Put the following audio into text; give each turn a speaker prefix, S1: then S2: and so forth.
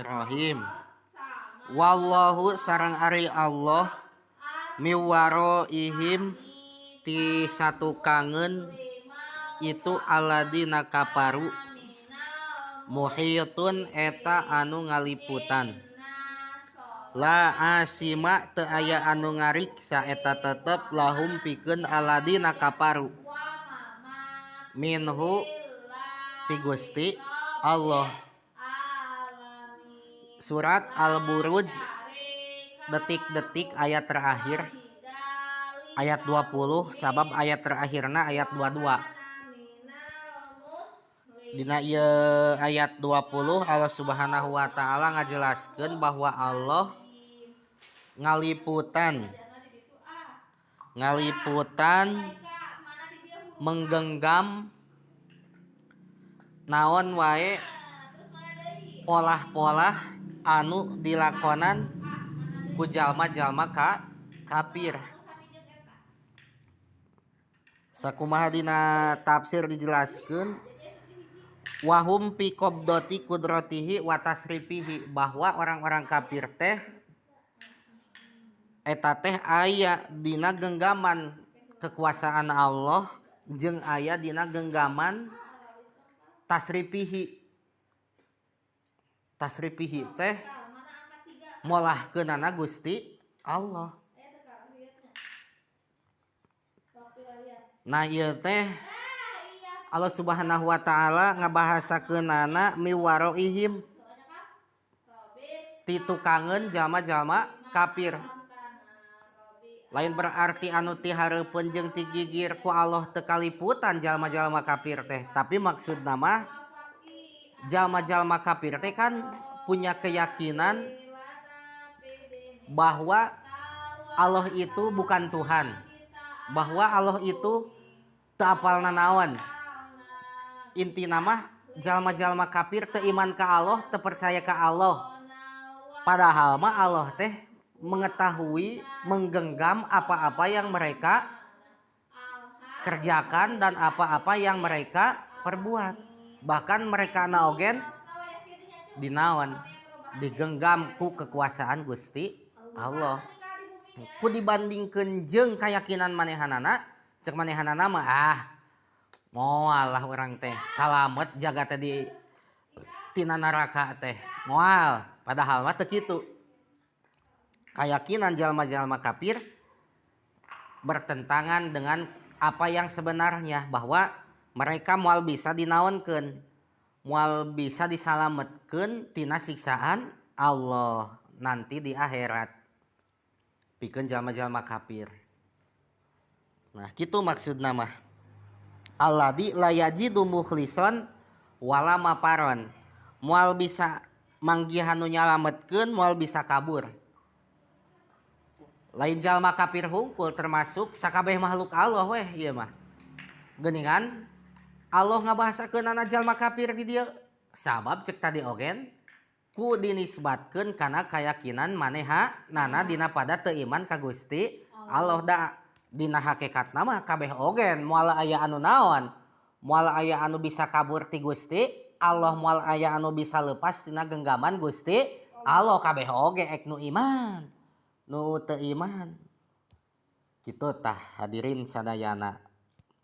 S1: Bismillahirrahmanirrahim. Wallahu sareng ari Allah miwaraihim ti satukangeun itu alladzina kafaru muhitun eta anu ngaliputan. La asima teu aya anu ngariksa eta tetep lahum pikeun alladzina kafaru minhu ti Gusti Allah. Surat Al-Buruj detik-detik ayat terakhir ayat 20, sabab ayat terakhirna ayat 22. Dina ieu ayat 20 Allah Subhanahu wa taala ngajelaskeun bahwa Allah ngaliputan ngaliputan menggenggam naon wae polah-polah anu dilakonan ku jalma-jalma ka kafir. Sakumaha dina tafsir dijelaskeun wahum fi qabdati qudratihi wa tasrifihi, bahwa orang-orang kafir teh eta teh aya dina genggaman kekuasaan Allah jeung aya dina genggaman tasrifihi. Tasrifihi teh molahkeunana Gusti Allah. Nah ieu teh Allah Subhanahu wa taala ngabahasakeunana miwaroihim ti tukangeun jalma-jalma kafir. Lain berarti anu ti hareupeun jeung ti gigir ku Allah teu kaliputan jalma-jalma kafir teh, tapi maksudna mah jalma-jalma kafir teh kan punya keyakinan bahwa Allah itu bukan Tuhan, bahwa Allah itu teu apal nanaon. Intina mah jalma-jalma kafir teu iman ka Allah, teu percaya ka Allah. Padahal mah Allah teh mengetahui, menggenggam apa-apa yang mereka kerjakan dan apa-apa yang mereka perbuat. Bahkan mereka naogen dinaon digenggam ku kekuasaan Gusti Allah. Ku dibandingkeun jeung keyakinan manehanana, cek manehanana mah ah moal lah urang teh salamet jaga teh di tina neraka teh moal. Padahal mah teu kitu. Keyakinan jalma-jalma kafir bertentangan dengan apa yang sebenarnya, bahwa mereka moal bisa dinaonkeun, moal bisa disalametkeun tina siksaan Allah nanti di akhirat pikeun jalma-jalma kafir. Nah kitu maksudna mah alladzi la yajidu mukhlison wala mafaron, moal bisa manggihan nu nyalametkeun, moal bisa kabur. Lain jalma kafir hungkul, termasuk sakabeh makhluk Allah weh ieu mah. Geuningan Allah ngabahasakeunana jalma kafir di dieu sabab cek tadi ogen ku dinisbatkeun kana keyakinan maneha nana dina pada teu iman ka Gusti Allah. Da dina hakikatna mah kabeh ogen moal aya anu naon, moal aya anu bisa kabur ti Gusti Allah, moal aya anu bisa lepas tina genggaman Gusti Allah. Kabeh oge ek nu iman nu teu iman kitu tah hadirin sadayana.